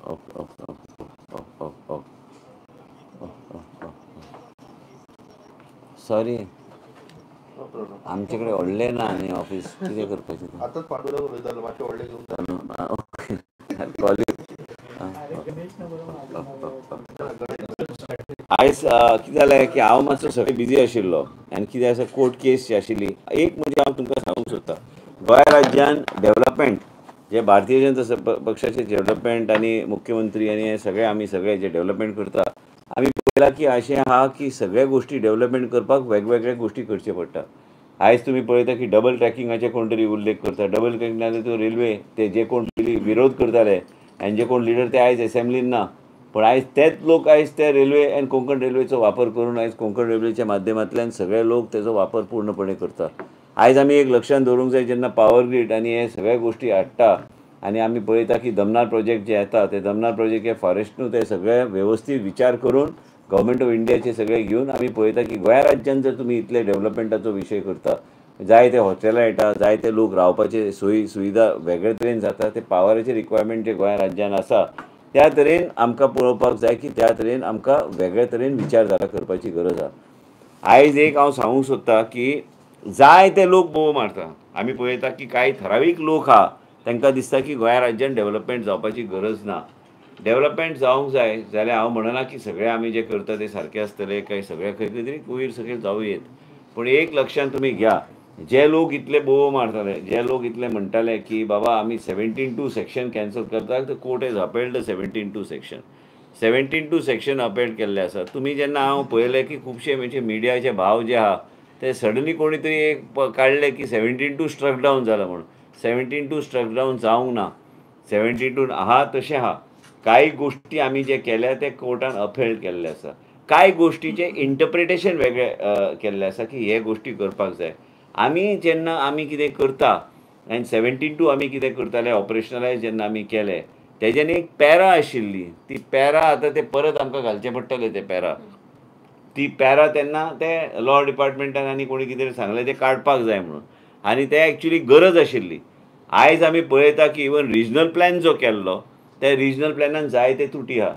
Okay okay okay okay okay okay. Sorry, आमचे कडेन व्हडलें ना आनी ऑफीस, कितें करपाचें? आतांच पांडुरंग उलयतालो, मातशें व्हडलें घेवन. Okay, college. आयज कितें जालें की हांव मातसो सगळें बिजी आशिल्लो आनी कितें आसा, कोर्ट केस जी आशिल्ली. एक म्हणजे हांव तुमकां सांगूंक सोदतां, गोंय राज्यान डेव्हलपमेंट जे भारतीय जनता पक्षाचे डेव्हलपमेंट आनी मुख्यमंत्री आनी हे सगळे आमी सगळे जे डेव्हलपमेंट करता, आमी पळयलां की अशें आहा की सगळ्या गोश्टी डेव्हलपमेंट करपाक वेगवेगळे गोश्टी करचे पडटा. आयज तुमी पळयता की डबल ट्रॅकिंगाचे कोण तरी उल्लेख करता, डबल ट्रॅकिंग नाजाल्यार तो रेल्वे, ते जे कोण विरोध करताले आनी जे कोण लिडर ते आयज एसेंब्लीन ना, पूण आयज तेच लोक आयज ते रेल्वे आनी कोंकण रेल्वेचो वापर करून आयज कोंकण रेल्वेच्या माध्यमांतल्यान सगळे लोक तेजो वापर पूर्णपणे करता. आयज आमी एक लक्षांत दवरूंक जाय, जेन्ना पावर ग्रीड आनी हे सगळ्या गोश्टी हाडटा आनी आमी पळयता की दमनार प्रोजेक्ट जे येता ते दमनार प्रोजेक्ट हे फॉरेस्टनू ते सगळे वेवस्थीत विचार करून गव्हर्मेंट ऑफ इंडियाचे सगळे घेवन आमी पळयता की गोंय राज्यान जर तुमी इतले डेव्हलपमेंटाचो विशय करता, जाय ते हॉटेलां येता, जाय ते लोक रावपाचे सोयी सुविधा वेगळे तरेन जाता, ते पावराचे रिक्वायरमेंट जे गोंय राज्यान आसा त्या तरेन आमकां पळोवपाक जाय की त्या तरेन आमकां वेगळे तरेन विचारधारा करपाची गरज आसा. आयज एक हांव सांगूंक सोदतां की जाय ते लोक बोव मारता, आमी पळयता की कांय ठरावीक लोक आहा तांकां दिसता की गोंय राज्यान डेव्हलपमेंट जावपाची गरज ना. डेव्हलपमेंट जावंक जाय जाल्यार हांव म्हणना की सगळे आमी जे करता ते सारके आसतले, काय सगळे खंय खंय तरी वयर सकयल जावं येत, पूण एक लक्षांत तुमी घ्या, जे लोक इतले बोव मारताले, जे लोक इतले म्हणटाले की बाबा आमी 17(2) सेक्शन कॅन्सल करता, तर court has upheld the 17(2) section. 17(2) section upheld केल्लें आसा. तुमी जेन्ना हांव पळयलें की खुबशे म्हणजे मिडियाचे भाव जे आहा ते सडनली कोणी तरी एक काडले की 17(2) स्ट्रक डावन जाला म्हणून. 17(2) स्ट्रक डावन जावंक ना, 17(2) आहा तशें आहा. कांय गोश्टी आमी जे केल्या ते कोर्टान अपहेल्ड केल्ले आसा, कांय गोश्टीचें इंटरप्रिटेशन वेगळें केल्लें आसा की हे गोश्टी करपाक जाय. आमी जेन्ना आमी कितें करता आनी 17(2) आमी कितें करताले ऑपरेशनलायज जेन्ना आमी केलें तेज्यान एक पॅरा आशिल्ली, ती पॅरा आतां ते परत आमकां घालचें पडटलें. ते पॅरा, ती पॅरा तेन्ना ते लॉ डिपार्टमेंटान आनी कोणी कितें सांगलें तें काडपाक जाय म्हणून, आनी ते एक्चुली गरज आशिल्ली. आयज आमी पळयता की इवन रिजनल प्लॅन जो केल्लो त्या रिजनल प्लॅनान जाय ते त्रुटी आहा,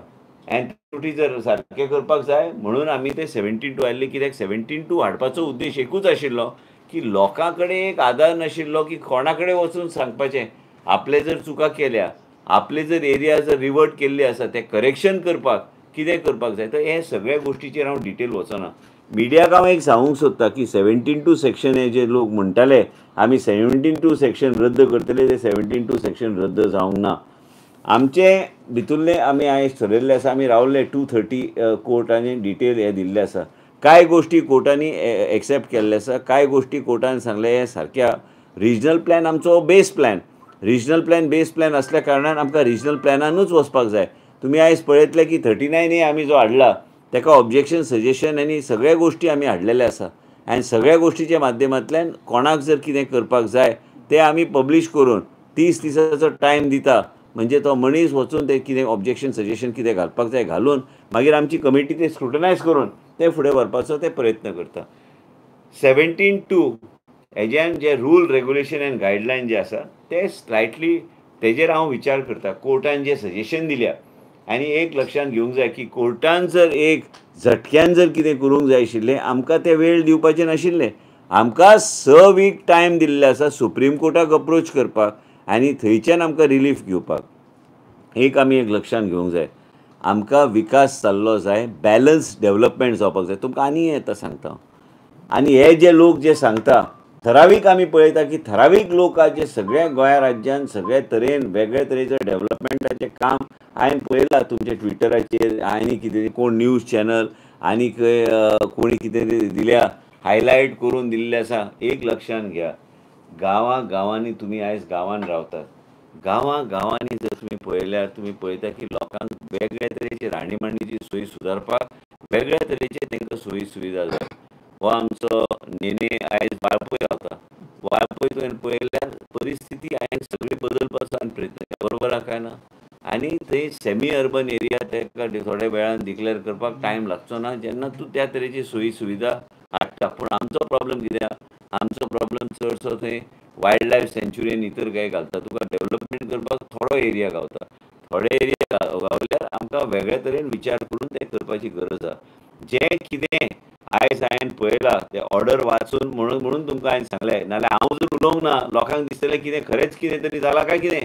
आनी त्रुटी जर सारकें करपाक जाय म्हणून आमी ते 17(2) हाडली. कित्याक 17(2) हाडपाचो उद्देश एकूच आशिल्लो की लोकां कडेन एक आदार नाशिल्लो की कोणा कडेन वचून सांगपाचें, आपले जर चुका केल्या, आपले जर एरिया जर रिवर्ट केल्ली आसा ते करेक्शन करपाक कितें करपाक जाय. तर हे सगळ्या गोश्टीचेर हांव डिटेल वचना. मिडियाक हांव एक सांगूंक सोदतां की 17(2) सेक्शन हे जे लोक म्हणटाले आमी 17(2) सेक्शन रद्द करतले, ते 17(2) सेक्शन रद्द जावंक ना. आमचे भितुल्ले आमी आयज थरयल्ले आसा, आमी रावले 230 कोर्टांनी डिटेल हे दिल्ले आसा. कांय गोश्टी कोर्टांनी एक्सेप्ट केल्ले आसा, कांय गोश्टी कोर्टान सांगले हे सारक्या. रिजनल प्लॅन आमचो base plan, regional plan base plan आसल्या कारणान आमकां रिजनल प्लॅनानूच वचपाक जाय. तुमी आयज पळयतले की 39A आमी जो हाडला ताका ऑब्जेक्शन सजेशन आनी सगळ्या गोश्टी आमी हाडलेले आसा, आनी सगळ्या गोश्टीच्या माध्यमांतल्यान कोणाक जर कितें करपाक जाय ते आमी पब्लीश करून 30 दिसाचो टायम दिता, म्हणजे तो मनीस वचून ते कितें ऑब्जेक्शन सजेशन कितें घालपाक जाय घालून मागीर आमची कमिटी ते स्क्रुटनायज करून ते फुडें व्हरपाचो ते प्रयत्न करता. 17(2) हेज्यान जे रूल रेगुलेशन आनी गायडलायन जे आसा ते स्लायटली तेजेर हांव विचार करता. कोर्टान जे सजेशन दिल्या आनी एक लक्षांत घेवंक जाय की कोर्टान जर एक झटक्यान जर कितें करूंक जाय आशिल्लें आमकां ते वेळ दिवपाचें नाशिल्लें. आमकां 6 वीक टायम दिल्ले आसा सुप्रीम कोर्टाक अप्रोच करपाक आनी थंयच्यान आमकां रिलीफ घेवपाक. एक आमी एक लक्षांत घेवंक जाय, आमकां विकास जाल्लो जाय, बॅलन्स डेव्हलपमेंट जावपाक जाय. तुमकां आनी येता सांगता, आनी हे जे लोक जे सांगता ठरावीक आमी पळयता की ठरावीक लोक जे सगळ्या गोंया राज्यान सगळे तरेन वेगळे तरेचें डेव्हलपमेंटाचें काम हांवें पळयलां तुमच्या ट्विटराचेर आनी कितें कोण न्यूज चॅनल आनी कोणी कितें दिल्या हायलायट करून दिल्लें आसा. एक लक्षांत घ्या, गांवां गांवांनी तुमी आयज गांवांत रावतात, गांवां गांवांनी जर तुमी पळयल्यार तुमी पळयता की लोकांक वेगळे तरेची राहणीमानीची सोयी सुदारपाक वेगळे तरेचे तांकां सोयी सुविधा जाय. हो आमचो नेने आयज वाळपय रावता, वाळपय तुवें पळयल्यार परिस्थिती हांवें सगळी बदलपाचो हांवें प्रयत्न केला, बरोबर आहा काय ना? आनी थंय सेमी अर्बन एरिया ताका थोड्या वेळान डिक्लेर करपाक टायम लागचो ना जेन्ना तूं त्या तरेची सोयी सुविधा हाडटा. पूण आमचो प्रॉब्लम कितें आहा, आमचो प्रॉब्लम चडसो थंय वायल्ड लायफ सँच्युरी आनी इतर काय घालता, तुका डेव्हलपमेंट करपाक थोडो एरिया गावता, थोडे एरिया गावल्यार आमकां वेगळे तरेन विचार करून तें करपाची गरज आसा. जें कितें आयज हांवें पळयलां तें ऑर्डर वाचून म्हणून तुमकां हांवें सांगलें, नाजाल्यार हांव जर उलोवंक ना लोकांक दिसतलें कितें खरेंच कितें तरी जालां काय कितें.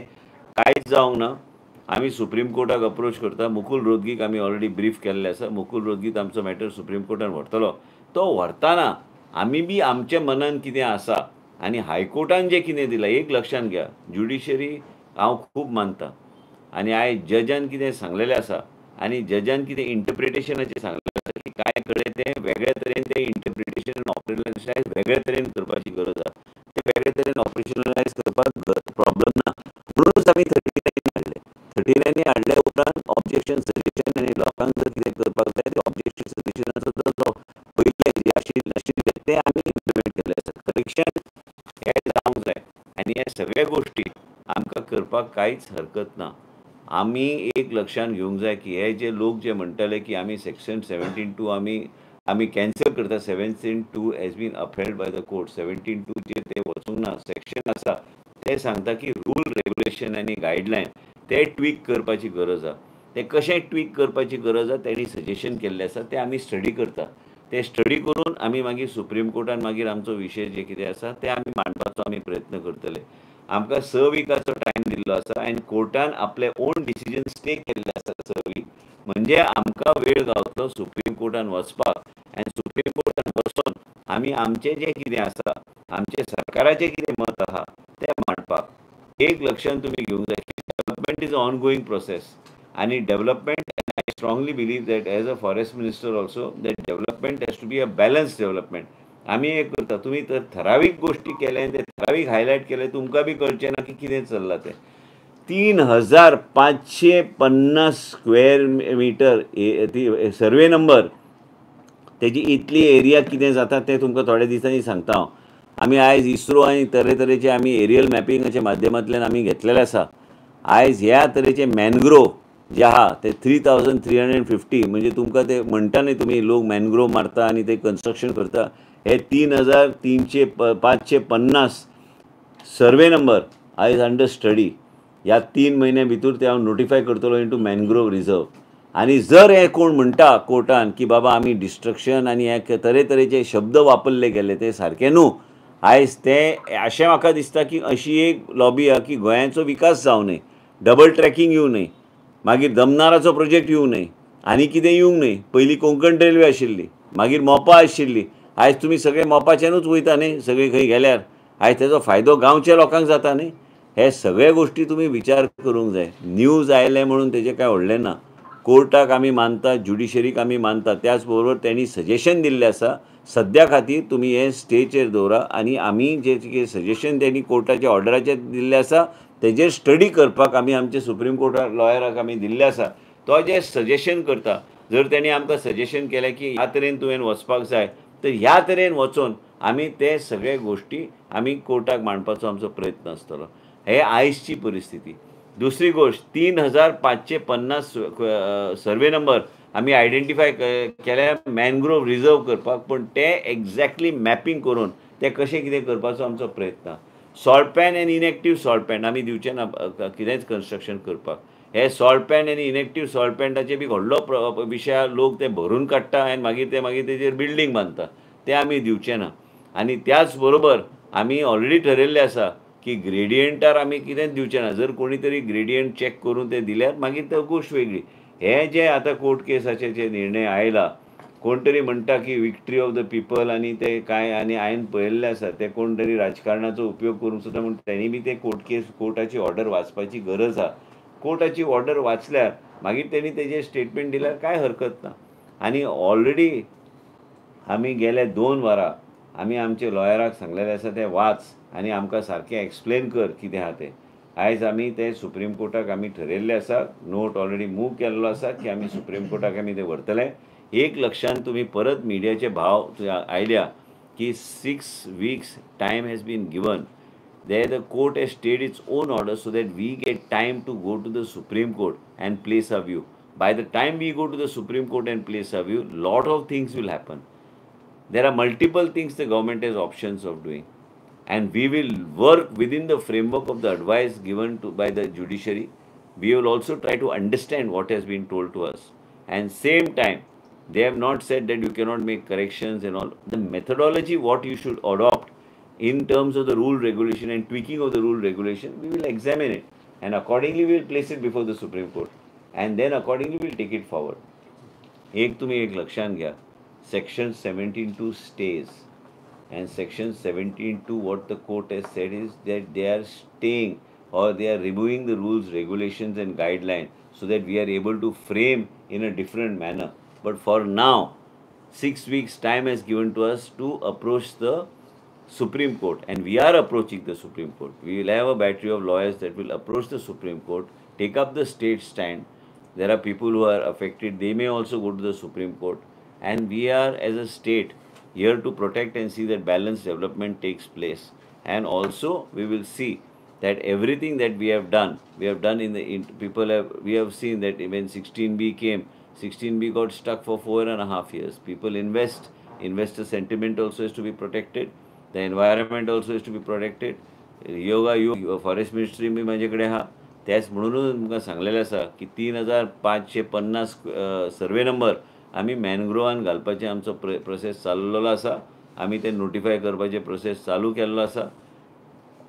कांयच जावंक ना. आमी सुप्रीम कोर्टाक अप्रोच करता. मुकुल रोहतगीक आमी ऑलरेडी ब्रीफ केल्लें आसा. मुकुल रोहतगी आमचो मॅटर सुप्रीम कोर्टान व्हरतलो. तो व्हरतना आमी बी आमच्या मनान कितें आसा आनी हायकोर्टान जें कितें दिलां, एक लक्षांत घ्या, ज्युडिशरी हांव खूब मानता आनी आयज जजान कितें सांगलेलें आसा आनी जजान कितें इंटरप्रिटेशनाचें सांगलेलें आसा की कांय कडेन तें वेगळे तरेन तें इंटरप्रिटेशन ऑपरेशनलायज वेगळे तरेन करपाची गरज आसा. तें वेगळे तरेन ऑपरेशनलायज करपाक प्रॉब्लम ना, म्हणूनच आमी 39 हाडले. 39 हाडल्या उपरांत ऑब्जेक्शन सजेशन आनी लोकांक जर कितें करपाक जाय तें ऑब्जेक्शन सजेशनाचो जो पयलें जें आशिल्लें तें आमी इम्प्लिमेंट केल्लें आसा. करेक्शन हें जावंक जाय आनी हे सगळे गोश्टी आमकां करपाक कांयच हरकत ना. आमी एक लक्षांत घेवंक जाय की हे जे लोक जे म्हणटाले की आमी सेक्शन 17(2) आमी कॅन्सल करता, 17(2) has been upheld by the court. 17(2) जे ते वचूंक ना सेक्शन आसा ते सांगता की रूल रेगुलेशन आनी गायडलायन ते ट्वीक करपाची गरज आसा. ते कशें ट्वीक करपाची गरज आसा तेणी सजेशन केल्लें आसा, तें आमी स्टडी करता. ते स्टडी करून आमी मागीर सुप्रीम कोर्टान मागीर आमचो विशय जे कितें आसा ते आमी मांडपाचो आमी प्रयत्न करतले. आमकां 6 विकाचो टायम दिल्लो आसा आनी कोर्टान आपले ओन डिसिजन स्टे केल्ले आसा 6 वीक, म्हणजे आमकां वेळ गावतलो सुप्रीम कोर्टान वचपाक आनी सुप्रीम कोर्टान वचून आमी आमचें जें कितें आसा, आमचें सरकाराचें कितें मत आसा तें मांडपाक. एक लक्षांत तुमी घेवंक जाय की development is a ongoing process आनी development, I strongly believe that as a forest minister also that development has to be a balance development. आमी एक करता, तुमी तर ठरावीक गोश्टी केले ते ठरावीक हायलायट केले, तुमकां बी कळचें ना की कितें चल्लां तें. 3550 स्क्वेअर मिटर ती सर्वे नंबर तेजी इतली एरिया कितें जाता तें तुमकां थोड्या दिसांनी सांगता हांव. आमी आयज इस्रो आनी तरेतरेचे आमी एरियल मॅपिंगाच्या माध्यमांतल्यान आमी घेतलेले आसा. आयज ह्या तरेचे मॅनग्रोव जे आहा ते 3350, म्हणजे तुमकां ते म्हणटा न्ही तुमी लोक मॅनग्रोव मारता आनी ते कन्स्ट्रक्शन करता, हे 3550 सर्वे नंबर आयज अंडर स्टडी. ह्या 3 म्हयन्या भितर ते हांव नोटिफाय करतलो इंटू मॅनग्रोव रिजर्व. आनी जर हे कोण म्हणटा कोर्टान की बाबा आमी डिस्ट्रक्शन आनी हे तरेतरेचे शब्द वापरले गेले ते सारके न्हू, आयज ते अशें म्हाका दिसता की अशी एक लॉबी आहा की गोंयाचो विकास जावं न्हय, डबल ट्रॅकिंग येवं न्हय, मागीर दमनाराचो प्रोजेक्ट येवं न्हय, आनी कितें येवंक न्हय. पयलीं कोंकण रेल्वे आशिल्ली, मागीर मोपा आशिल्ली, आयज तुमी सगळे मोपाच्यानूच वयता न्ही सगळे खंय गेल्यार, आयज तेजो फायदो गांवच्या लोकांक जाता न्ही. हे सगळे गोश्टी तुमी विचार करूंक जाय. न्यूज आयले म्हणून तेजें कांय व्हडलें ना. कोर्टाक आमी मानता, ज्युडिशरीक आमी मानता, त्याच बरोबर तेणी सजेशन दिल्लें आसा सद्या खातीर तुमी हें स्टेचेर दवरा आनी आमी जे कितें सजेशन तेणी कोर्टाच्या ऑर्डराचेर दिल्लें आसा तेजेर स्टडी करपाक आमी आमचे सुप्रीम कोर्टा लॉयराक आमी दिल्लें आसा. तो जें सजेशन करता, जर तेणी आमकां सजेशन केलें की ह्या तरेन तुवें वचपाक जाय तर ह्या तरेन वचून आमी ते सगळे गोश्टी आमी कोर्टाक मांडपाचो आमचो प्रयत्न आसतलो. हे आयजची परिस्थिती. दुसरी गोश्ट, 3550 सर्वे नंबर आमी आयडेंटिफाय केल्या मॅनग्रोव रिजर्व करपाक, पूण ते एक्झॅक्टली मॅपिंग करून ते कशें कितें करपाचो आमचो प्रयत्न. सॉल्ट पॅन आनी इनएक्टीव सॉल्ट पॅन आमी दिवचे ना कितेंच कन्स्ट्रक्शन करपाक. हे सॉल्ट पॅन आनी इनएक्टीव सॉल्ट पॅनाचे बी व्हडलो विशय, लोक ते भरून काडटा आनी मागीर ते मागीर तेजेर बिल्डींग बांदता, ते आमी दिवचे ना. आनी त्याच बरोबर आमी ऑलरेडी ठरयल्लें आसा की ग्रेडियंटार आमी कितेंच दिवचे ना. जर कोणी तरी ग्रेडियंट चॅक करून ते दिल्यार मागीर ते गोश्ट वेगळी. हे जे आतां कोर्ट केसाचे जे निर्णय आयला, कोण तरी म्हणटा की विक्ट्री ऑफ the people आनी ते कांय, आनी हांवें पळयल्लें आसा ते कोण तरी राजकारणाचो उपयोग करूंक सोदता, म्हूण तेणी बी ते कोर्ट केस कोर्टाची ऑर्डर वाचपाची गरज आसा. कोर्टाची ऑर्डर वाचल्यार मागीर तेणी तेजेर स्टेटमेंट दिल्यार कांय हरकत ना. आनी ऑलरेडी आमी गेले 2 वरां आमी आमचे लॉयराक सांगलेलें आसा तें वाच आनी आमकां सारकें एक्सप्लेन कर कितें आहा तें. आयज आमी ते सुप्रीम कोर्टाक आमी ठरयल्लें आसा, नोट ऑलरेडी मूव केल्लो आसा की आमी सुप्रीम कोर्टाक आमी ते व्हरतले. एक लक्षांत तुमी परत मिडियाचे भाव आयल्या की 6 weeks time has been given. There the court has stayed its own order so that we get time to go to the Supreme Court and place our view. By the time we go to the Supreme Court and place our view, lot of things will happen. There are multiple things the government has options of doing, and we will work within the framework of the advice given to by the judiciary. We will also try to understand what has been told to us. And same time, they have not said that you cannot make corrections and all. The methodology what you should adopt in terms of the rule regulation and tweaking of the rule regulation, we will examine it. And accordingly, we will place it before the Supreme Court. And then accordingly, we will take it forward. एक तुम्ही एक लक्षात घ्या, Section 17(2) stays. And Section 17(2), what the court has said is that they are staying or they are removing the rules, regulations and guidelines so that we are able to frame in a different manner. But for now, 6 weeks time has given to us to approach the Supreme Court, and we are approaching the Supreme Court. We will have a battery of lawyers that will approach the Supreme Court, take up the state stand. There are people who are affected, they may also go to the Supreme Court. And we are, as a state, here to protect and see that balanced development takes place. And also we will see that everything that we have done in the, people have, we have seen that when 16B came, 16B got stuck for 4.5 years. People invest, investor sentiment also is to be protected, the environment also is to be protected. Yoga you forest ministry मी माझ्याकडे हा त्याच म्हणूनच तुमकां सांगलेलें आसा की 3550 survey number आमी मॅनग्रोवान घालपाचे आमचो प्रोसेस चाललेलो आसा. आमी ते नोटिफाय करपाचे प्रोसेस चालू केल्लो आसा.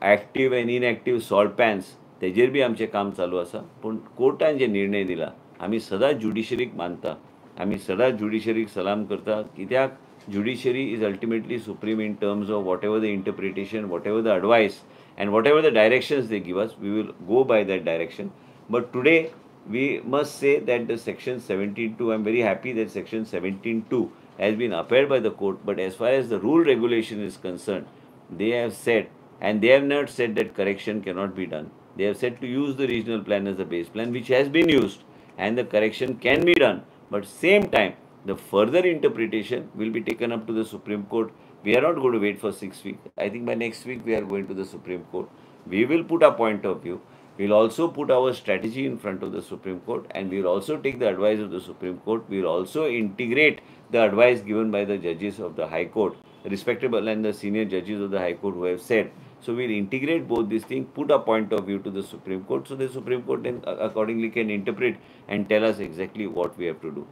Active and inactive salt pans तेजेर बी आमचें काम चालू आसा. पूण कोर्टान जे निर्णय दिला आमी सदांच ज्युडिशरीक मानता, आमी सदांच ज्युडिशरीक सलाम करता. कित्याक judiciary is ultimately supreme in terms of whatever the interpretation, whatever the advice and whatever the directions they give us, we will go by that direction. But today we must say that the section 17(2), I am very happy that section 17(2) has been upheld by the court. But as far as the rule regulation is concerned, they have said, and they have not said that correction cannot be done. They have said to use the regional plan as a base plan, which has been used, and the correction can be done. But same time, the further interpretation will be taken up to the Supreme Court. We are not going to wait for 6 weeks. I think by next week we are going to the Supreme Court. We will put our point of view. We will also put our strategy in front of the Supreme Court, and we will also take the advice of the Supreme Court. We will also integrate the advice given by the judges of the High Court, respectable and the senior judges of the High Court who have said. So we will integrate both these things, put a point of view to the Supreme Court, so the Supreme Court then accordingly can interpret and tell us exactly what we have to do.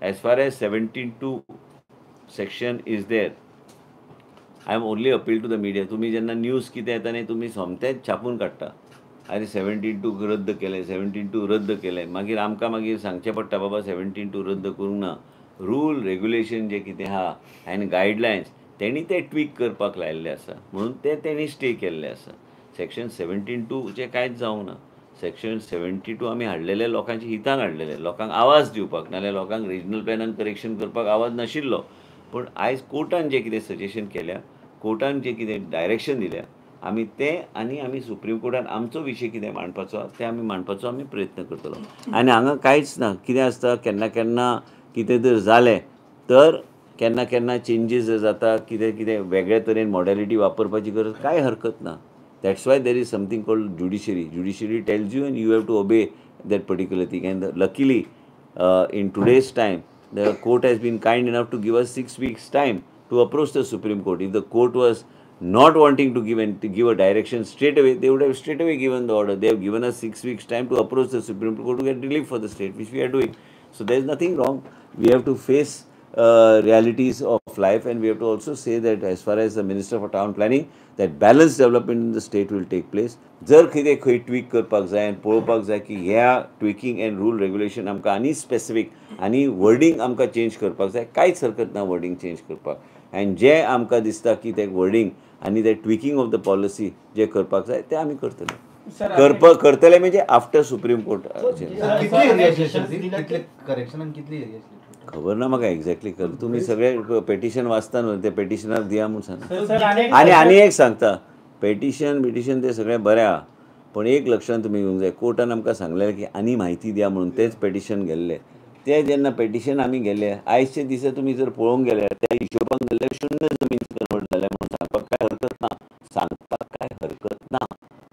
As far as 17(2) section is there, I am only appeal to the media. तुम्ही जेन्ना news कितें येता न्ही तुमी सोमतेच छापून काडटा, आरे 17(2) रद्द केलें, 17(2) रद्द केलें. मागीर आमकां मागीर सांगचें पडटा, बाबा 17(2) रद्द करूंक ना. रूल रेग्युलेशन जे कितें आहा आनी गायडलायन्स तेणी ते ट्वीक करपाक लायिल्ले आसा, म्हणून ते तेणी स्टे केल्ले आसा. सेक्शन 17(2) कांयच जावंक ना. सेक्शन 72 आमी हाडलेले लोकांच्या हिताक हाडलेले, लोकांक आवाज दिवपाक, नाल्यार लोकांक रिजनल प्लॅनान करेक्शन करपाक आवाज नाशिल्लो. पूण आयज कोर्टान जें कितें सजेशन केल्या, कोर्टान जें कितें डायरेक्शन दिल्या, आमी तें आनी आमी सुप्रीम कोर्टान आमचो विशय कितें मांडपाचो ते आमी मांडपाचो आमी प्रयत्न करतलो. आनी हांगा कांयच ना. कितें आसता, केन्ना केन्ना कितें जर जालें तर केन्ना केन्ना चेंजीस जर जाता, कितें कितें वेगळे तरेन मॉडेलिटी वापरपाची गरज, कांय हरकत ना. That's why there is something called judiciary. Judiciary tells you and you have to obey that particular thing. And luckily in today's time the court has been kind enough to give us 6 weeks time to approach the Supreme Court. If the court was not wanting to give and to give a direction straight away, they would have straight away given the order. They have given us 6 weeks time to approach the Supreme Court to get relief for the state, which we are doing. So there is nothing wrong. We have to face realities of life, and we have to also say that as far as the Minister for Town Planning, that balanced development in the state will take place. जर कितें खंय tweak करपाक जाय आनी पळोवपाक जाय की ह्या ट्विकींग एंड रूल रेग्युलेशन आमकां आनी स्पेसिफीक आनी वर्डींग आमकां चेंज करपाक जाय, कांयच हरकत ना वर्डींग चेंज करपाक. आनी जें आमकां दिसता की तें वर्डींग आनी तें ट्विकींग ऑफ the policy जें करपाक जाय तें आमी करतले. करतले म्हणजे आफ्टर सुप्रीम कोर्ट. खबर ना म्हाका एक्झॅक्टली कर, तुमी सगळे पेटिशन वाचता न्हू, ते पेटिशनाक दिया म्हूण सांगता. आनी आनी एक सांगता, पेटिशन बिटिशन ते सगळें बरें आहा, पण एक लक्षांत तुमी घेवंक जाय, कोर्टान आमकां सांगलें की आनी म्हायती दिया म्हणून तेच पेटिशन गेल्लें. ते जेन्ना पेटिशन आमी गेले, आयचे दिसा तुमी जर पळोवंक गेल्यार त्या हिशोबान जाल्यार शून्य जमीन कन्वर्ट जाल्या म्हणून सांगपाक कांय हरकत ना, सांगपाक कांय हरकत ना,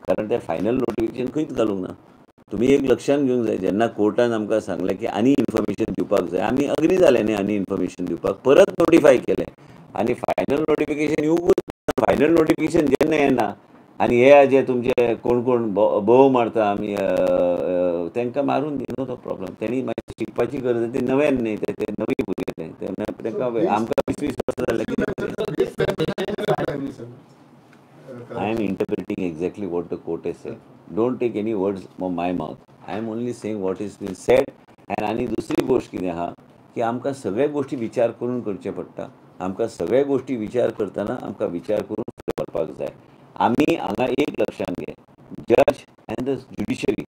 कारण ते फायनल नोटिफिकेशन खंयच घालूंक ना. तुमी एक लक्षांत घेवंक जाय, जेन्ना कोर्टान आमकां सांगलें की आनी इन्फॉर्मेशन दिवपाक जाय, आमी अग्री जाले न्ही आनी इन्फॉर्मेशन दिवपाक, परत नोटिफाय केलें आनी फायनल नोटिफिकेशन येवंकूच ना. फायनल नोटिफिकेशन जेन्ना येना आनी हे जे तुमचे कोण कोण भोव मारता आमी तांकां मारून न्हू तो प्रॉब्लम. तेणी मागीर शिकपाची गरज, ते नव्यान न्ही, ते नवी भुरगे, तांकां आमकां 20-20 वर्सां जालें. I am interpreting exactly what the court has said. Don't take any words from my mouth. I am only saying what is been said. And आनी दुसरी गोष्ट कितें आहा की आमकां सगळ्या गोष्टी विचार करून करचे पडटा. आमकां सगळ्या गोष्टी विचार करतना आमकां विचार करून फुडें व्हरपाक जाय. आमी हांगा एक लक्षांत घे, जज and the judiciary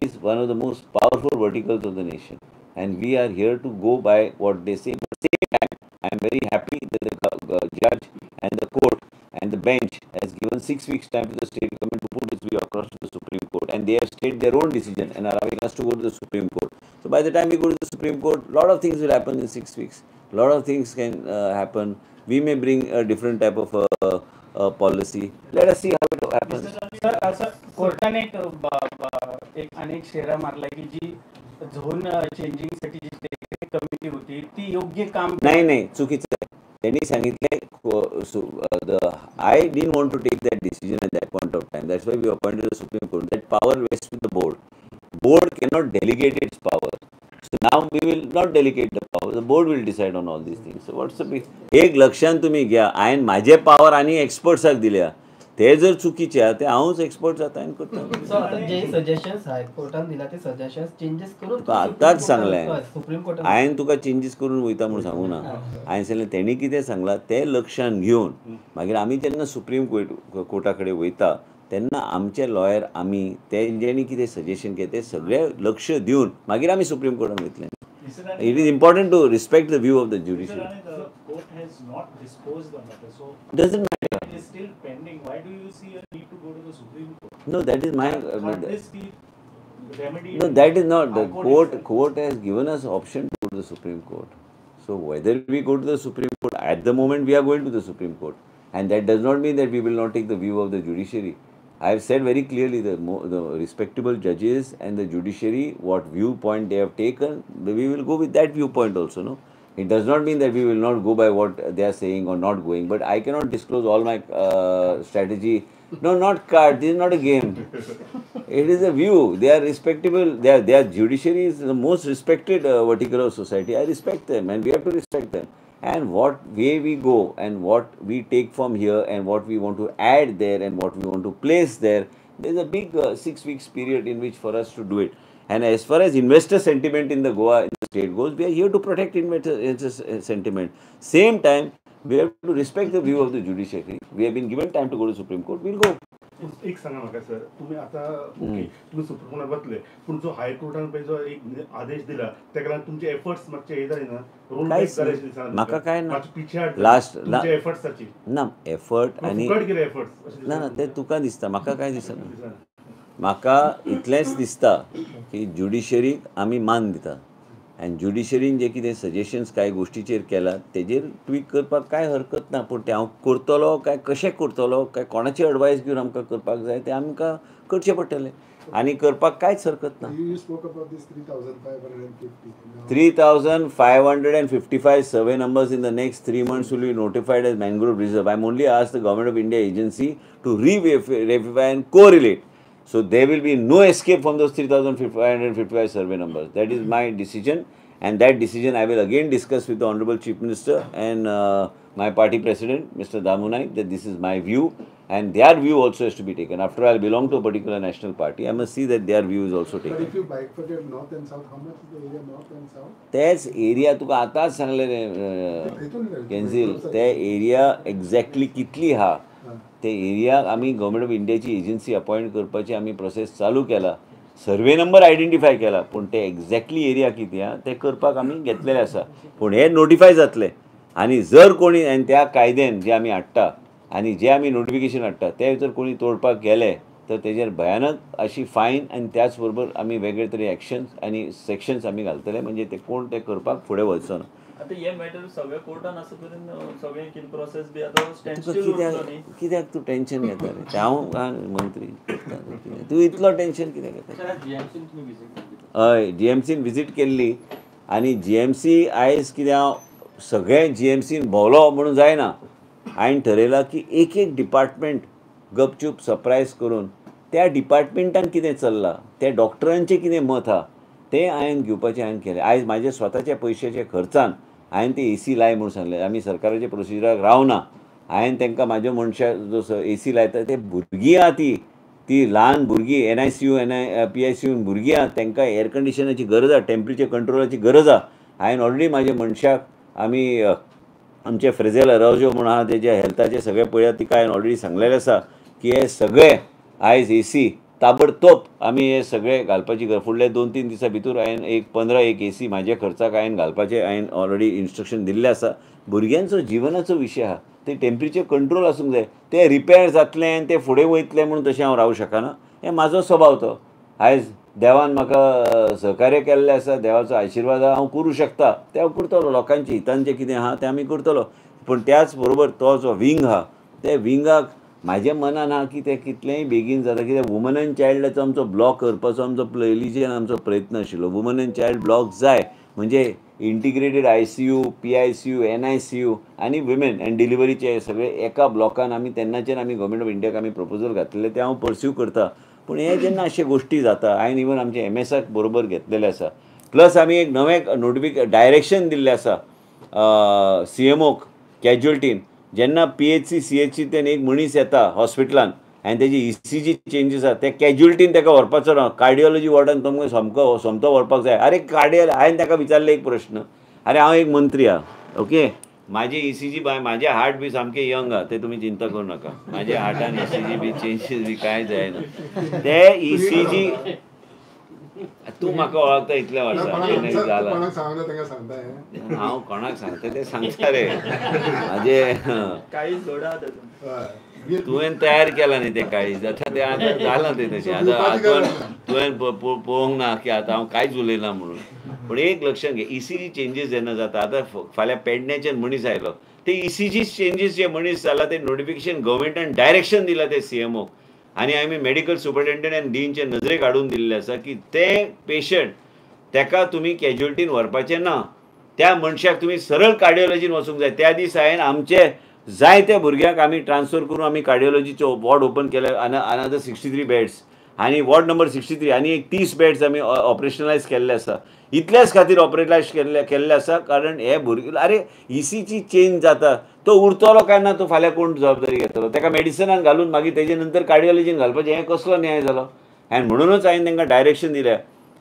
is one of the most powerful verticals of the nation and we are here to go by what they say. But same time I am very happy that the judge and the court and the bench has given 6 weeks time to the state government to put its view across to the Supreme Court, and they have stated their own decision and allowing us to go to the Supreme Court. So by the time we go to the Supreme Court, lot of things will happen in 6 weeks. Lot of things can happen. We may bring a different type of policy. Let us see how it happens. Sir, असं कोर्टाने एक अनेक शेरा मारला की जी zone चेंजिंगसाठी जी committee होती ती योग्य काम नाही, नाही, चुकीचं आहे. त्यांनी सांगितले, I didn't want to take that decision at that point of time. That's why we appointed the Supreme Court. That power rests with the board. Board cannot delegate its power. So now we will not delegate the power. The board will decide on all these things. So what's the big? एक लक्षात तुम्ही घ्या, हांवें माझे power आनी एक्सपर्ट्साक दिल्या, ते जर चुकीचे आहा ते हांवूच एक्सपर्ट जाता आनी करता. सो आतां जे सजेशन्स हायकोर्टान दिला ते सजेशन्स चेंजीस करून तुका आतांच सांगलें, सुप्रीम कोर्टान हांवें तुका चेंजीस करून वयता म्हूण सांगू ना. हांवें सांगलें तेणी कितें सांगलां तें लक्षांत घेवन मागीर आमी जेन्ना सुप्रीम कोर्टा कडेन वयता तेन्ना आमचे लॉयर आमी तेंच्यांनी कितें सजेशन केलें तें सगळें लक्ष दिवन मागीर आमी सुप्रीम कोर्टान वयतले. It is important to respect the view of the judiciary. The court has not disposed the matter, so doesn't matter. It is still pending. Why do you see a need to go to the Supreme Court? No, that is my Can't this be remedied? No, that is not. The court court has given us option to go to the Supreme Court. So whether we go to the Supreme Court, at the moment we are going to the Supreme Court, and that does not mean that we will not take the view of the judiciary. I have said very clearly the respectable judges and the judiciary, what viewpoint they have taken, we will go with that viewpoint also, no? It does not mean that we will not go by what they are saying or not going, but I cannot disclose all my strategy. No, not card. This is not a game. It is a view. They are respectable. Their judiciary is the most respected vertical of society. I respect them and we have to respect them. And what way we go and what we take from here and what we want to add there and what we want to place there, there is a big 6 weeks period in which for us to do it. And as far as investor sentiment in the Goa in the state goes, we are here to protect investor sentiment. Same time, we have to respect the view of the judiciary. We have been given time to go to Supreme Court. We will go. एक सांगा म्हाका sir, तुम्ही आता okay तुम्ही supreme कोर्टात वतले, पूण जो हायकोर्टान पळय जो एक आदेश दिला तेका लागून तुमचे एफर्ट्स मातशे हे जाले ना, रोल बॅक जाले अशें दिसना म्हाका काय ना, पिछे लास्ट तुमचे एफर्ट्साची ना एफर्ट आनी फुकट गेले एफर्ट्स ना ना ते तुका दिसता, म्हाका काय दिसना. म्हाका इतलेंच दिसता की ज्युडिशरीक आमी मान दिता आनी ज्युडिशरीन जे कितें सजेशन्स कांय गोश्टीचेर केला तेजेर ट्वीक करपाक कांय हरकत ना, पूण तें हांव करतलो काय कशें करतलो काय कोणाची एडवायस घेवन आमकां करपाक जाय तें आमकां करचें पडटलें आनी करपाक कांयच हरकत ना. 3,555 survey numbers in the next 3 months will be notified as mangrove reserve. I am only ask the government of India agency to re-verify and correlate. So there will be no escape from those 3,555 survey numbers. That is my decision, and that decision I will again discuss with the Honorable Chief Minister and my party president, Mr. Damu Naik, that this is my view, and their view also has to be taken. After all, I belong to a particular national party. I must see that their view is also taken. But if you bifurcate north and south, how much is the area north and south? तेच area तुका आतांच सांगलें cancel, ते area exactly कितली आहा ते area आमी government of इंडियाची एजन्सी अपॉयंट करपाची आमी प्रोसेस चालू केला, सर्वे नंबर आयडेंटिफाय केला, पूण ते एक्झॅक्टली एरिया कितें आहा ते करपाक आमी घेतलेले आसा. पूण हे नोटिफाय जातले आनी जर कोणी आनी त्या कायद्यान जे आमी हाडटा आनी जे आमी नोटिफिकेशन हाडटा ते जर कोणी तोडपाक गेले तर तेजेर भयानक अशी फायन आनी त्याच बरोबर आमी वेगळे तरे एक्शन्स आनी सेक्शन्स आमी घालतले, म्हणजे ते कोण ते करपाक फुडें वचचो ना. आता हे मॅटर सगळ्या कोर्टान आसा तरेन सगळें कितें प्रोसेस बी आतां स्टँड स्टील उरतलो न्ही. कित्याक तूं टेन्शन घेता रे? हांव मंत्री, तूं इतलो टेन्शन कित्याक घेता? हय, जीएमसीन विजीट केल्ली आनी जीएमसी आयज कितें हांव सगळें जीएमसीन भोंवलो म्हणून जायना. हांवें ठरयलां की एक एक डिपार्टमेंट गपचूप सरप्रायज करून त्या डिपार्टमेंटान कितें चल्लां, त्या डॉक्टरांचें कितें मत आहा तें हांवें घेवपाचें हांवें केलें. आयज म्हाजे स्वताच्या पयशाच्या खर्चान हांवें ते ए सी लाय म्हूण सांगलें. आमी सरकाराच्या प्रोसिजराक रावना, हांवें तांकां म्हाज्या मनशाक जो ए सी लायता ते भुरगीं आहा ती ती ल्हान भुरगीं NICU PICU भुरगीं आहा, तांकां एअर कंडिशनाची गरज आहा, टेम्परेचर कंट्रोलाची गरज आहा. हांवें ऑलरेडी म्हाज्या मनशाक आमी आमचे फ्रेझेल अरावजो म्हूण आहा तेजे हेल्थाचे सगळे पळयात, तिका हांवें ऑलरेडी सांगलेलें आसा की हे सगळे आयज ए सी ताबडतोब आमी हे सगळे घालपाची गरज. फुडले 2-3 दिसां भितर हांवें एक 15 एक ए सी म्हाज्या खर्चाक हांवें घालपाचें हांवें ऑलरेडी इन्स्ट्रक्शन दिल्लें आसा. भुरग्यांचो जिवनाचो विशय आहा, ते टेम्परेचर कंट्रोल आसूंक जाय, ते रिपेर जातलें आनी ते फुडें वयतलें म्हणून तशें हांव रावूं शकना, हें म्हाजो स्वभाव तो. आयज देवान म्हाका सहकार्य केल्लें आसा, देवाचो आशिर्वाद हांव करूं शकता तें हांव करतलो, लोकांच्या हितान जें कितें आहा तें आमी करतलो. पूण त्याच बरोबर तो जो विंग आहा त्या विंगाक म्हाज्या मनान आहा की तें कितलेंय बेगीन जाता, कित्याक वुमन एंड चायल्डाचो आमचो ब्लॉक करपाचो आमचो पयलींच्यान आमचो प्रयत्न आशिल्लो. वुमन एंड चायल्ड ब्लॉक जाय म्हणजे इंटिग्रेटेड ICU, PICU, NICU आनी विमेन एंड डिलिव्हरीचे सगळे एका ब्लॉकान आमी तेन्नाच्यान आमी गव्हर्मेंट ऑफ इंडियाक आमी प्रपोजल घातलेलें तें हांव पर्स्यू करता. पूण हें जेन्ना अशे गोश्टी जाता हांवें इवन आमचे एमएसाक बरोबर घेतलेलें आसा, प्लस आमी एक नवें डायरेक्शन दिल्लें आसा CMOक कॅज्युअल्टीन. जेन्ना PHC CHC तेन एक मनीस येता हॉस्पिटलान आनी तेजी ECG changes आसा ते कॅज्युअल्टीन ताका व्हरपाचो ना, कार्डियोलॉजी वॉर्डान तुमकां सामको सोमतो व्हरपाक जाय. अरे कार्डियो हांवें ताका विचारलें एक प्रश्न, अरे हांव एक मंत्री आहा, ओके, म्हाजे ECG म्हाजे हार्ट बी सामकें यंग आहा, तें तुमी चिंता करूं नाका, म्हाज्या हार्टान ECG बी चेंजीस बी कांय जायना. ते ECG तूं म्हाका वळखता इतल्या वर्सां जाला, हांव कोणाक सांगता तें सांगता रे. म्हाजे तुवें तयार केलां न्ही तें काळीज, आतां तें आतां जालां तें तशें, आतां तुवें पळोवंक ना की आतां हांव कांयच उलयना म्हणून. पूण एक लक्षात घे, ECG changes जेन्ना जाता, आतां फाल्यां पेडण्याच्यान मनीस आयलो, ते ECG changes जे मनीस जाला ते नोटिफिकेशन गव्हर्मेंटान डायरेक्शन दिलां ते CMOक आनी आमी मेडिकल सुपरिटेंडंट आनी डीनचे नजरेक हाडून दिल्लें आसा की ते पेशंट ताका तुमी कॅज्युअल्टीन व्हरपाचें ना, त्या मनशाक तुमी सरळ कार्डियोलॉजीन वचूंक जाय. त्या दीस हांवें आमचे जायत्या भुरग्यांक आमी ट्रान्सफर करून आमी कार्डियोलॉजीचो वॉर्ड ओपन केले, अनादर 63 बेड्स आनी वॉर्ड नंबर 63 आनी एक 30 बेड्स आमी ऑपरेशनलायज केल्ले आसा. इतल्याच खातीर ऑपरेशनलायज केल्ले आसा कारण हे भुरगे, अरे ECG change जाता, तो उरतलो काय ना तो फाल्यां कोण जबाबदारी घेतलो, ताका मेडिसनान घालून मागीर तेजे नंतर कार्डियोलॉजीन घालपाचें, हें कसलो न्याय जालो? आनी म्हणूनच हांवें तांकां डायरेक्शन दिलें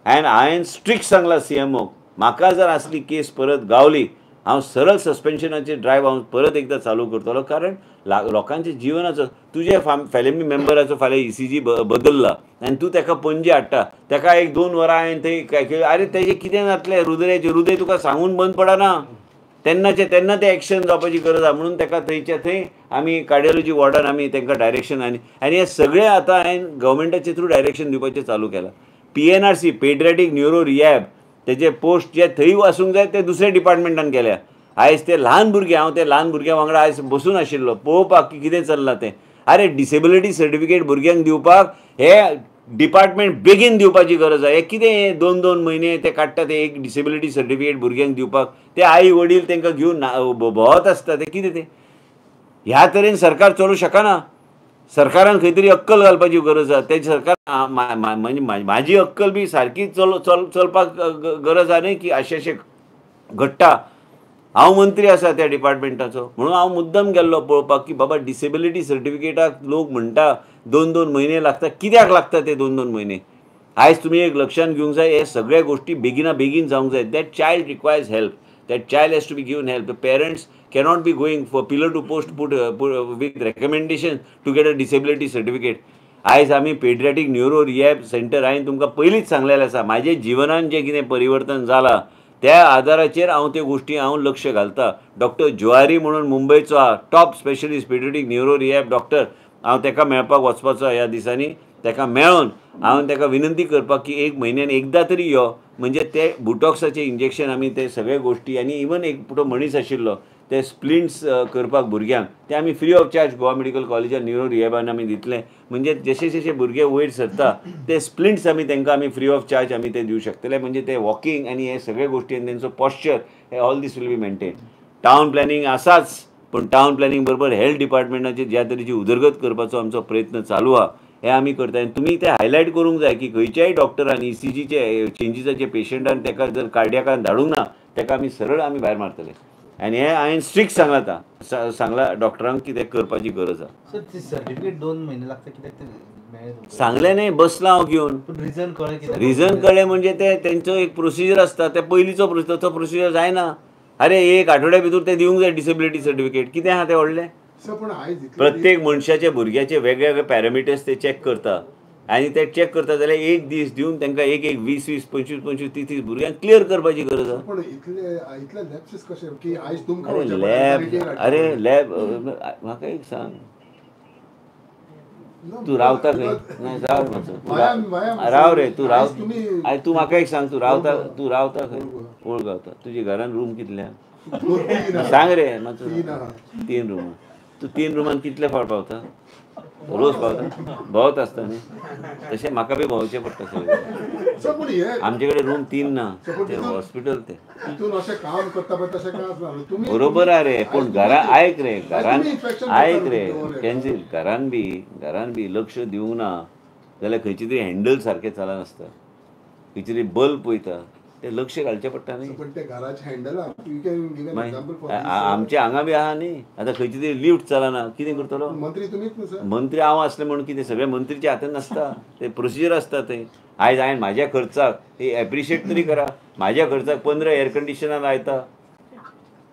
आनी हांवें स्ट्रिक्ट सांगलां CMOक, म्हाका जर असली केस परत गावली हांव सरळ सस्पेन्शनाचे ड्रायव हांव परत एकदां चालू करतलो, कारण लोकांच्या जिवनाचो तुजे फॅमिली मेंबराचो फाल्यां ECG बदल्ला आनी तूं ताका पणजे हाडटा, ताका 1-2 वरां हांवें थंय, अरे तेजें कितें जातलें, हृदयाचें हृदय तुका सांगून बंद पडना, तेन्नाचें तेन्ना तें एक्शन जावपाची गरज आहा. म्हणून ताका थंयच्या थंय आमी कार्डियोलॉजी वॉर्डान आमी तांकां डायरेक्शन आनी आनी हें सगळें आतां हांवें गव्हर्मेंटाचे थ्रू डायरेक्शन दिवपाचें चालू केलां. PNRC paediatric neuro rehab तेजे पोस्ट जे थंय आसूंक जाय ते दुसऱ्या डिपार्टमेंटान केल्या. आयज ते ल्हान भुरगे, हांव ते ल्हान भुरग्यां वांगडा आयज बसून आशिल्लो पळोवपाक की कितें चल्लां तें. अरे डिसेबिलिटी सर्टिफिकेट भुरग्यांक दिवपाक हे डिपार्टमेंट बेगीन दिवपाची गरज आहा. हे कितें 2-2 म्हयने ते काडटा ते एक डिसेबिलिटी सर्टिफिकेट भुरग्यांक दिवपाक, ते आई वडील तांकां घेवन भोंवत आसता, ते कितें तें ह्या तरेन सरकार चलूं शकना. सरकारान खंय तरी अक्कल घालपाची गरज आहा. ते सरकार म्हणजे म्हाजी अक्कल बी सारकी चलपाक गरज आहा न्ही की अशें अशें घडटा. हांव मंत्री आसा त्या डिपार्टमेंटाचो म्हणून हांव मुद्दम गेल्लो पळोवपाक की बाबा डिसेबिलिटी सर्टिफिकेटाक लोक म्हणटा 2-2 म्हयने लागता, कित्याक लागता ते 2-2 म्हयने? आयज तुमी एक लक्षांत घेवंक जाय, हे सगळे गोश्टी बेगिना बेगीन जावंक जाय. That child requires help, that child has to be given help. The parents cannot be going for pillar to post put with recommendation to get a disability certificate. आयज आमी पेडियाट्रीक न्युरो रिहॅब सेंटर हांवें तुमकां पयलींच सांगलेलें आसा, म्हाजे जिवनान जें कितें परिवर्तन जालां त्या आदाराचेर हांव त्यो गोश्टी हांव लक्ष घालता. डॉक्टर जुआरी म्हणून मुंबयचो आहा top specialist paediatric neuro rehab doctor, हांव ताका मेळपाक वचपाचो ह्या दिसांनी. ताका मेळोन हांव ताका विनंती करपाक की 1 म्हयन्यान एकदां तरी यो, म्हणजे ते बुटॉक्साचें इंजेक्शन आमी ते सगळे गोश्टी आनी इवन एक तो मनीस आशिल्लो ते स्प्लिंट्स करपाक भुरग्यांक ते आमी free of charge Goa medical कॉलेजान न्युरो रिहॅबान आमी दितले. म्हणजे जशे जशे भुरगे वयर सरता ते स्प्लिंट्स आमी तांकां आमी फ्री ऑफ चार्ज आमी ते दिवं शकतले. म्हणजे ते वॉकिंग आनी हे सगळे गोश्टी आनी तेंचो posture hey all this will be maintain. Town planning आसाच, पूण टावन प्लॅनिंग बरोबर हेल्थ डिपार्टमेंटाचेर ज्या तरेची उदरगत करपाचो आमचो प्रयत्न चालू आहा हे आमी करता. आनी तुमी ते हायलायट करूंक जाय की खंयच्याय डॉक्टरान ईसीजीचे चेंजीसाचे पेशंटान ताका जर कार्डियाकान धाडूंक ना ताका आमी सरळ आमी भायर मारतले. आनी हें हांवें स्ट्रिक्ट सांगलां आतां सांगलां डॉक्टरांक की तें करपाची गरज आहा. सर सर्टिफिकेट 2 म्हयने लागता कित्याक सांगलें न्ही बसलां हांव घेवन. रिजन कळ्ळें? रिजन कळ्ळें म्हणजे ते तेंचो एक प्रोसिजर आसता, ते पयलींचो तो प्रोसिजर जायना. अरे एक आठवड्या भितर ते दिवंक जाय डिसेबिलिटी सर्टिफिकेट. कितें आहा तें व्हडलें? प्रत्येक मनशाचे भुरग्याचे वेगवेगळे पॅरामिटर्स ते चॅक करता आनी ते चॅक करता जाल्यार एक दीस दिवन तांकां एक एक 20 20 25 25 30 30 भुरग्यांक क्लियर करपाची गरज आहा. अरे लॅब, अरे लॅब म्हाका एक सांग, तूं रावता खंय? ना राव मातसो, राव रे तूं राव. आनी तूं म्हाका एक सांग, तूं रावता, तूं रावता खंय? ओल्ड गावता. तुज्या घरान रूम कितल्या सांग रे मातसो. 3 रुमां. तूं 3 रुमान कितले फावट पावता? रोज पावता? भोंवत आसता न्ही? तशें म्हाका बी भोंवचें पडटा सगळें. आमचे कडेन रूम 3 ना, हॉस्पिटल तें बरोबर आहा रे. पूण घरा आयक रे, घरान आयक रे कॅन्सील, घरान बी घरान बी लक्ष दिवंक ना जाल्यार खंयची तरी हँडल सारकें चलनासता, खंयची तरी बल्ब पळयता, ते लक्ष घालचें पडटा न्ही. आमचे हांगा बी आहा न्ही, आतां खंयची तरी लिफ्ट चलना, कितें करतलो? मंत्री हांव आसलें म्हणून कितें सगळें मंत्रीच्या हातान नासता, ते प्रोसिजर आसता थंय. आयज हांवें म्हाज्या खर्चाक ते एप्रिशिएट तरी करा, म्हाज्या खर्चाक 15 एयर कंडिशनर लायता.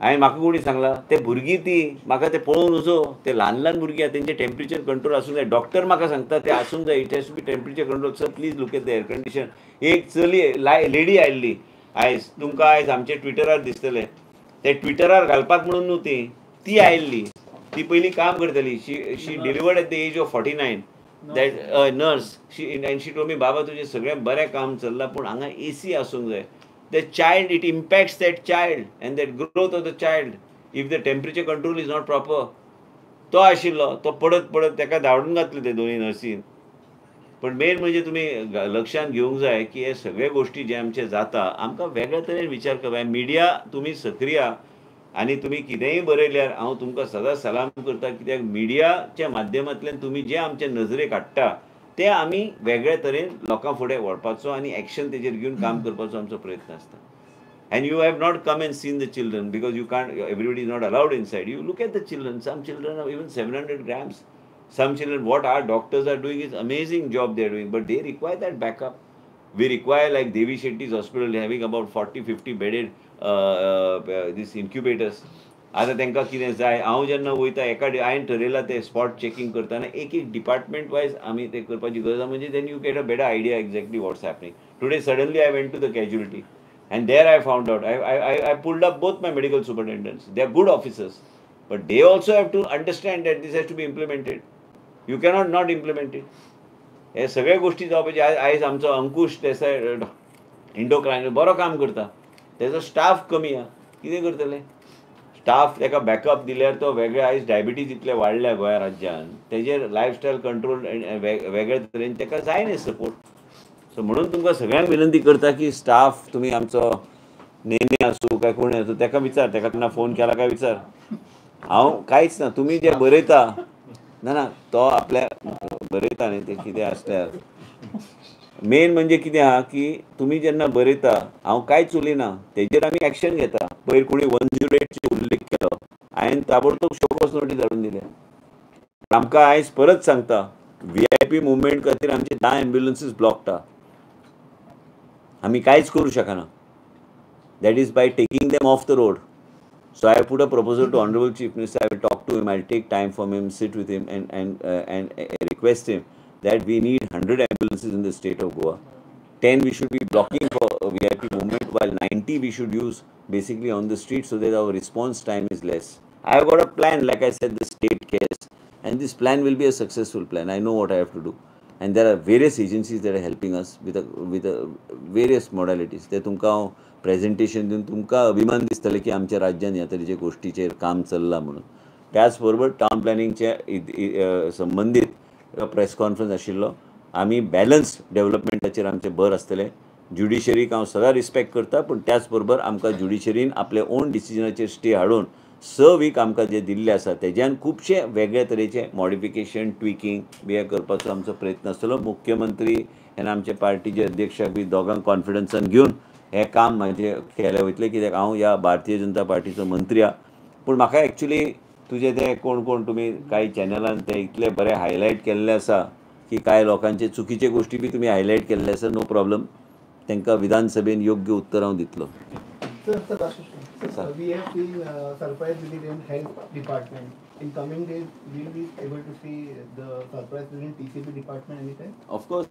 हांवें म्हाका कोणी सांगलां ते भुरगीं ती म्हाका ते पळोवन वचो, ते ल्हान ल्हान भुरगीं आहा तेंचें टेम्परेचर कंट्रोल आसूंक जाय. डॉक्टर म्हाका सांगता ते आसूंक जाय, it has to be temperature control. Sir please look at the air condition. एक चली लेडी आयिल्ली आयज, तुमकां आयज आमचे ट्विटरार दिसतलें, ते ट्विटरार घालपाक म्हणून न्हू ती ती आयिल्ली, ती पयलीं काम करताली. She delivered at the age of 49 that nurse. She and she told me, बाबा तुजें सगळें बरें काम चल्लां पूण हांगा एसी आसूंक जाय. The child, it impacts that child and that growth of the child if the temperature control is not proper. तो आशिल्लो तो पडत पडत ताका धाडून घातले ते दोनी नर्सीन. पण मेन म्हणजे तुमी लक्षांत घेवंक जाय की हे सगळे गोश्टी जे आमचे जाता आमकां वेगळ्या तरेन विचार करपाक जाय. मिडिया तुमी सक्रिय आनी तुमी कितेंय बरयल्यार हांव तुमकां सदांच सलाम करता, कित्याक मिडियाच्या माध्यमांतल्यान तुमी जे आमचे नजरेक हाडटा ते आमी वेगळ्या तरेन लोकां फुडें व्हरपाचो आनी एक्शन तेजेर घेवन काम करपाचो आमचो प्रयत्न आसता. And you have not come and seen the children because you can't, everybody is not allowed inside. You look at the children, some children are even 700 grams, some children, what our doctors are doing is amazing job they are doing, but they require that backup. We require like Devi Shetty's hospital having about 40-50 bedded this incubators. आतां तांकां कितें जाय, हांव जेन्ना वयता एका हांवें ठरयलां तें स्पॉट चॅकिंग करतना एक एक डिपार्टमेंट वायज आमी तें करपाची गरज आसा. म्हणजे then you get a better idea exactly what's happening. Today suddenly I went to the casualty and there I found out, I pulled up both my medical superintendents. They are good officers, but they also have to understand that this has to be implemented. You cannot not implement it. हे सगळे गोश्टी जावपाचे. आयज आमचो अंकुश देसाय इंडोक्रायन बरो काम करता, तेजो स्टाफ कमी आहा, कितें करतले? स्टाफ ताका बॅकअप दिल्यार तो वेगळे. आयज डायबिटीज इतले वाडल्या गोंया राज्यान, तेजेर लायफस्टायल कंट्रोल वेगळे तरेन ताका जाय न्ही सपोर्ट. सो म्हणून तुमकां सगळ्यांक विनंती करता की स्टाफ तुमी आमचो नेने आसूं काय कोण आसूं ताका विचार, ताका केन्ना फोन केला काय विचार. हांव कांयच ना, तुमी जे बरयता ना ना तो आपल्या बरयता न्ही तें कितें आसल्यार मेन म्हणजे कितें आहा की तुमी जेन्ना बरयता हांव कांयच उलयना, तेजेर आमी एक्शन घेता. पयर कोणी 108 उल्लेख केलो, हांवें ताबडतोब शोकॉज नोटीस धाडून दिल्या. आमकां आयज परत सांगता, VIP movement खातीर आमचे 10 एम्ब्युलन्सीस ब्लॉक्ड आहा, आमी कांयच करूं शकना. That is by taking them off the road. So I put a proposal to Honorable Chief Minister. I will talk to him. I will take time from him, sit with him, and request him that we need 100 ambulances in the state of Goa. 10 we should be blocking for VIP movement, while 90 we should use basically on the street so that our response time is less. I have got a plan, like I said, the state cares, and this plan will be a successful plan. I know what I have to do, and there are various agencies that are helping us with various modalities. ते तुमकां presentation दिवन तुमकां अभिमान दिसतले की आमच्या राज्यान ह्या तरेचे गोश्टीचेर काम चल्लां म्हणून. त्याच बरोबर टावन प्लॅनिंगचे संबंदीत प्रेस कॉन्फरन्स आशिल्लो. आमी बॅलन्स डेव्हलपमेंटाचेर आमचें भर आसतलें. ज्युडिशरीक हांव सदां रिस्पेक्ट करता, पूण त्याच बरोबर आमकां ज्युडिशरीन आपले ओन डिसिजनाचेर स्टे हाडून 6 वीक आमकां जे दिल्ले आसा तेज्यान खुबशे वेगळे तरेचे मॉडिफिकेशन ट्विकींग बी हे करपाचो आमचो प्रयत्न आसतलो. मुख्यमंत्री आनी आमचे पार्टीचे अध्यक्षाक बी दोगांक कॉन्फिडन्सान घेवन हें काम म्हाजें केलें वयतलें, कित्याक हांव ह्या भारतीय जनता पार्टीचो मंत्री आहा. पूण म्हाका एक्चुली तुजे ते कोण कोण तुमी कांय चॅनलान ते इतले बरे हायलायट केल्ले आसा की कांय लोकांचे चुकीचे गोश्टी बी तुमी हायलायट केल्ले आसा, नो प्रॉब्लम, तांकां विधानसभेन योग्य उत्तर हांव दितलो. Sir, sir, we have seen surprise visit in health department. In coming days, will we be able to see the surprise visit in TCP department anytime? Of course,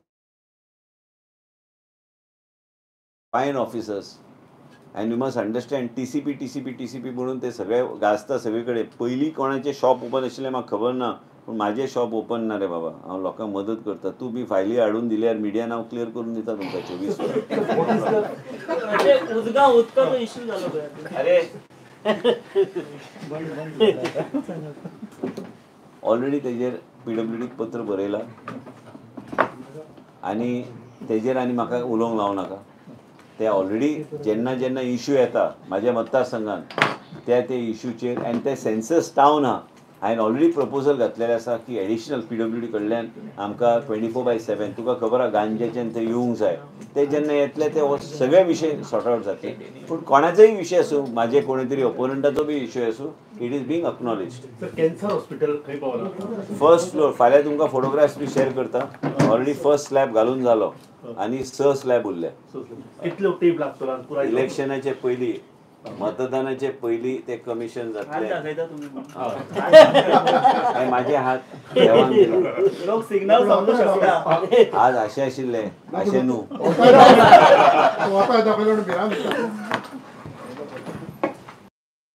fine officers, and you must understand TCP TCP TCP म्हणून ते सगळे गाजता सगळीकडे. पयलीं कोणाचें shop open आशिल्लें म्हाका खबर ना, पूण म्हाजें शॉप ओपन ना रे बाबा, हांव लोकांक मदत करता. तूं बी फायली हाडून दिल्यार मिडियान हांव क्लियर करून दिता तुमकां 24 वरां. उदकाचो इश्यू जालो. अरे ऑलरेडी तेजेर PWD पत्र बरयलां आनी तेजेर आनी म्हाका उलोवंक लावं नाका. ते ऑलरेडी जेन्ना जेन्ना इश्यू येता म्हाज्या मतदारसंघान त्या ते इश्यूचेर आनी ते सेन्सस टावन आहा, हांवें ऑलरेडी प्रपोजल घातलेलें आसा की एडिशनल PWD कडल्यान आमकां 24/7 तुका खबर आहा गांजेच्यान ते येवंक जाय, ते जेन्ना येतले ते हो सगळे विशय सॉर्ट आवट जातले. पूण कोणाचोय विशय आसूं, म्हाजे कोणी तरी ओपोनंटाचो बी इश्यू आसूं, it is being acknowledged. Cancer hospital खंय पावला? First floor. फाल्यां तुमकां फोटोग्राफ्स बी शेअर करता. ऑलरेडी फर्स्ट स्लॅब घालून जालो आनी 6 स्लॅब उरले. कितलो टेप लागतलो? इलेक्शनाचे पयलीं, मतदानाचे पयलीं ते कमिशन जातले. म्हाजे हात देवान दिला. लोक सिग्नल समजू शकता. आज अशें आशिल्ले अशें न्हू.